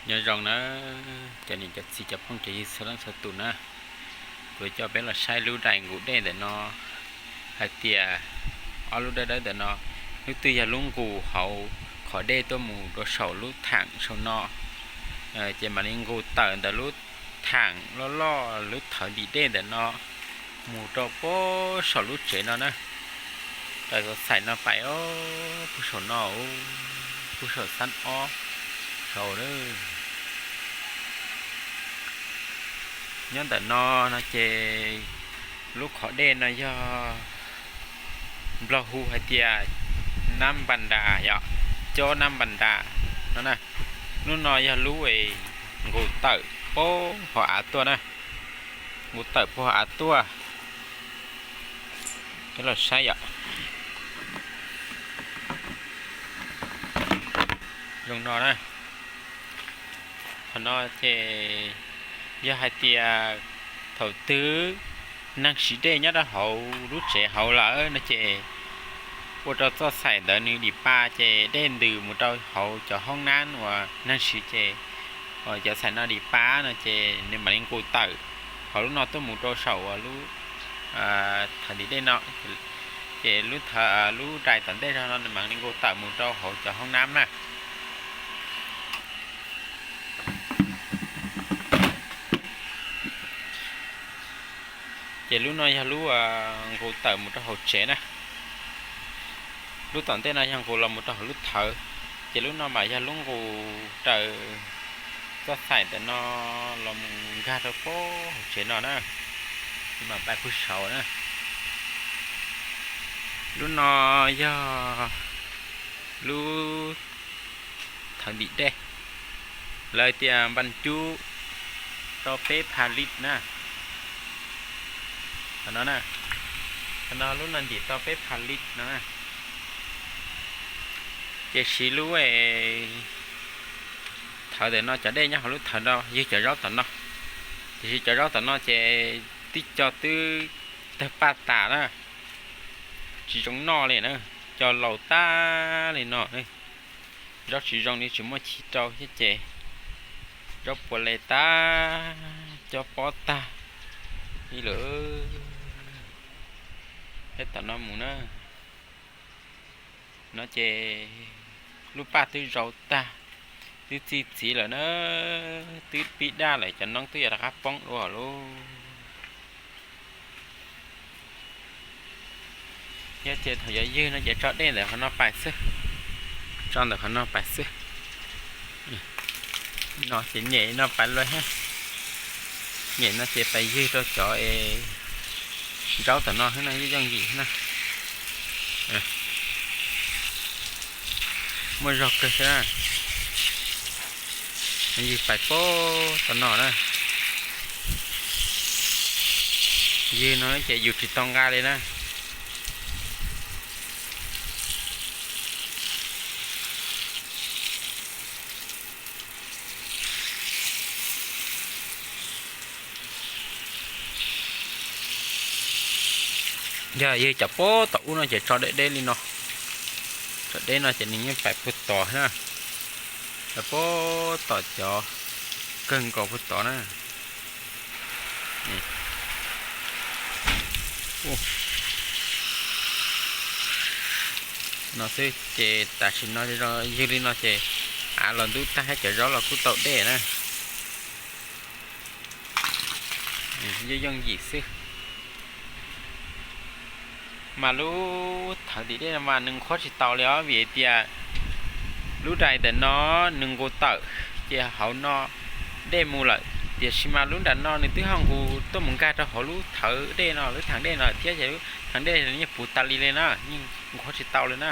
Nyob zoo na, cov niam cov txiv cov phooj cov ywg txhua leej txhua tus na, kuv coj peb los saib lub dais nqus dej ntawm no hais tias ob lub dawb dawb ntawm no, lub twg yog lub nqus hauv qhov dej tuaj mus rau saum lub thaam saum no, ces mam li nqus tawm ntawm lub thaam loj loj lub thawv ntim dej ntawm no mus rau puag saum lub tsev no na. Raws xaim no pais puag saum no, puag saum xab ob saud. Nyob ntawm no no ces lub qhov dej no yog Nplog hu hais tias Nab Npas Nras yom, Cob Nab Npas Nras no na. Lub no yog lub nqus tawm puag hauv av tuaj na, nqus tawm puag hauv av tuaj. Peb los saib yom. Zoo no na. Qhov no ces yog hais tias thaum twg neeg siv dej nyob rau hauv lub tsev hauv lawm no ces ua rau txoj xaim ntawd nws dim pa ces dej ntws mus rau hauv cov hoob nab uas neeg siv ces, uas cov xaim no dim pa no ces nws mam li nqus tawm hauv lub no tuaj mus rau saum uas lub thawv ntim dej no, ces lub, lub dais tom ntej zog no nws mam li nqus tawm mus rau hauv cov hoob nab na. Ces lub no yog lub nqus tawm mus rau hauv tsev na. Lub tom ntej no yog nqus los mus rau hauv lub thawv, ces lub no mas yog lub nqus raws txoj xaim ntawm no los mus nkag rau puag hauv tsev no na. Ces mam pais puag saud na. Lub no yog lub thawv ntim dej, lawv tias npas cub tau peb phav lis na. Qhov no, qhov no lub no ntim tau peb phav lis no. Ces siv lub thawv ntawm no, cov dej nyob hauv lub thawv no ywg cov zaub tom no. Tiam sis cov zaub tom no ces tib co twb tawg paj tas na, tsis zoo noj li na, co laus tag li no. Zaub tsis zoo li tsis muaj chiv rau thiab ces zaub puas le tag, cob pob tag li lawm. Peb tom no mus na. No ces lub paj twb zaus tag, twb txi txiv lawm na, twb pib daj lawm, cov noob twb yuav rov qab poob dua lauj. Yog tias thaum yuav ywg no ces tso dej ntawm qhov no pais xwb, tso ntawm qhov no pais xwb. No ces nyem no pais lawm, nyem no ces pais ywg rau cov es zaub tom no xwb na, yooj yim na. Muaj zog kawg xwb na. Ywg pais puag tom no na. Ywg no ces yus tsis tau nqa li na. Yog ywg cov puag tom ub no ces tso deb deb li no. Tso deb no ces nws yeej pais puag tod na. Cov puag tom cov kawg nkaus puag tod na. No xwb ces tam sim no ywg li no ces av los ntub tag thiab cov zaub los kuj tau dej na. Yooj yooj yim xwb. Mas lub thawv tim dej no mas nws nqhuab tsis tau li os, vim tias lub dais ntawm no nws nqus tawm ces hauv no dej mus lawm, tiam sis mas lub nram no nws twb ho nqus tuaj mus nkag rau hauv lub thawv dej no, lub thav dej no thiab ces lub thav dej yeej puv tas li li na, yeej nqhuab tsis tau li na.